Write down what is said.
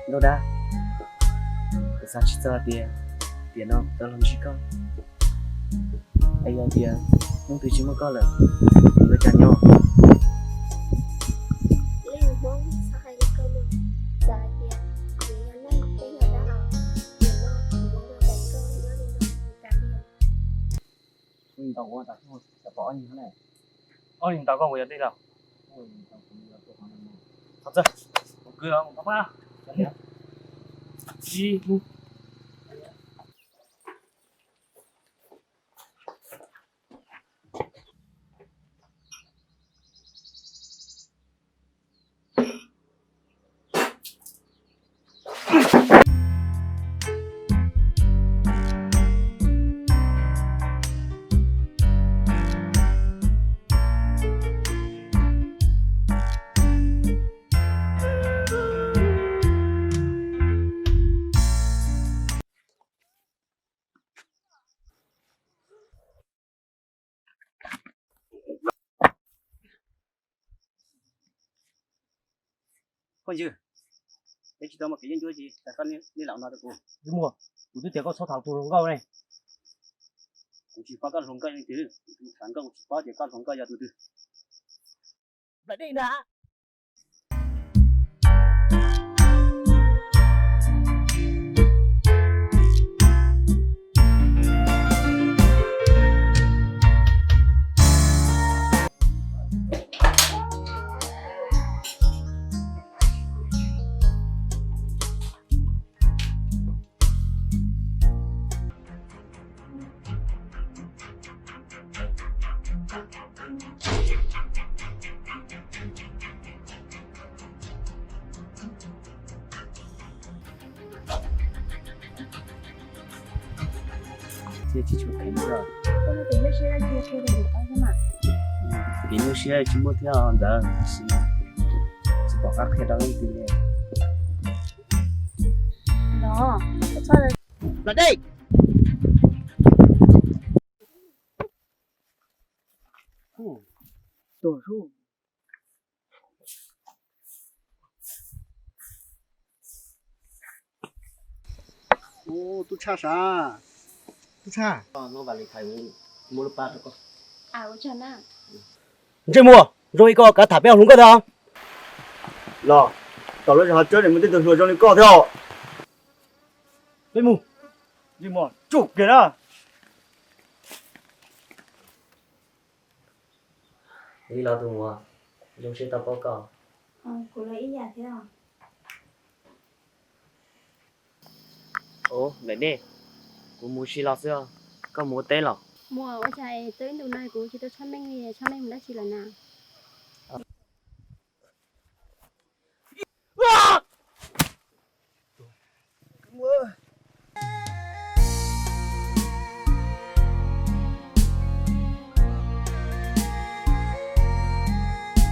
Nkauj Dab, kuv xav tsis txog hais tias tiam no kuv tau los ntsib koj. Es yog tias hnub twg tsis muaj koj lawm, kuv yuav cas nyob? Leej Hmoob txhob hais li ko mog, txawm hais tias kuv yog neeg thiab yog dab los, nim no kuv yuav los daim koj nyob li no tas li. Ob niag ntaus koj kuv yuav tij laug. Qhov txawj, kuv kwv los mus pab. Ib hnub. Phooj ywg, peb tsis tau muaj kev yeeb ncuab tsis tas koj li lam no rau kuv. Yog muaj, kuv twb tias koj txhob tham tus hluas nkauj ne. Kuv tsis paub koj hluas nkauj leej twg, kuv tham nkauj kuv tsis paub tias koj hluas nkauj yog tus twg. Nplaim dej ntag. Thiab tsis tshua kheev thiab. Kev nyuaj siab tsis muaj thiab ntawd, tsis pom qab qhia rau leej twg li. Los dej. Ub, tub tshaj sav, tub tshaj. Ntsej muag, zoo li koj kav tham peb hluas nkauj thiab. Los, tom lub zos hav tsawb mus tej tug hluas zoo li koj thiab. Peb mus. Ntsej muag, tsum kiag na. Li los tus muam, zoo siab tau paub koj. Kuv los ib yam thiab. Ub, Nplaim Dej, kuv mus ua si los xwb, koj mus ua teb los? Muam, ua cas tau ib ntus no kuv tsis tau tshaj meej li, tshaj meej mus dab tsi lawm na?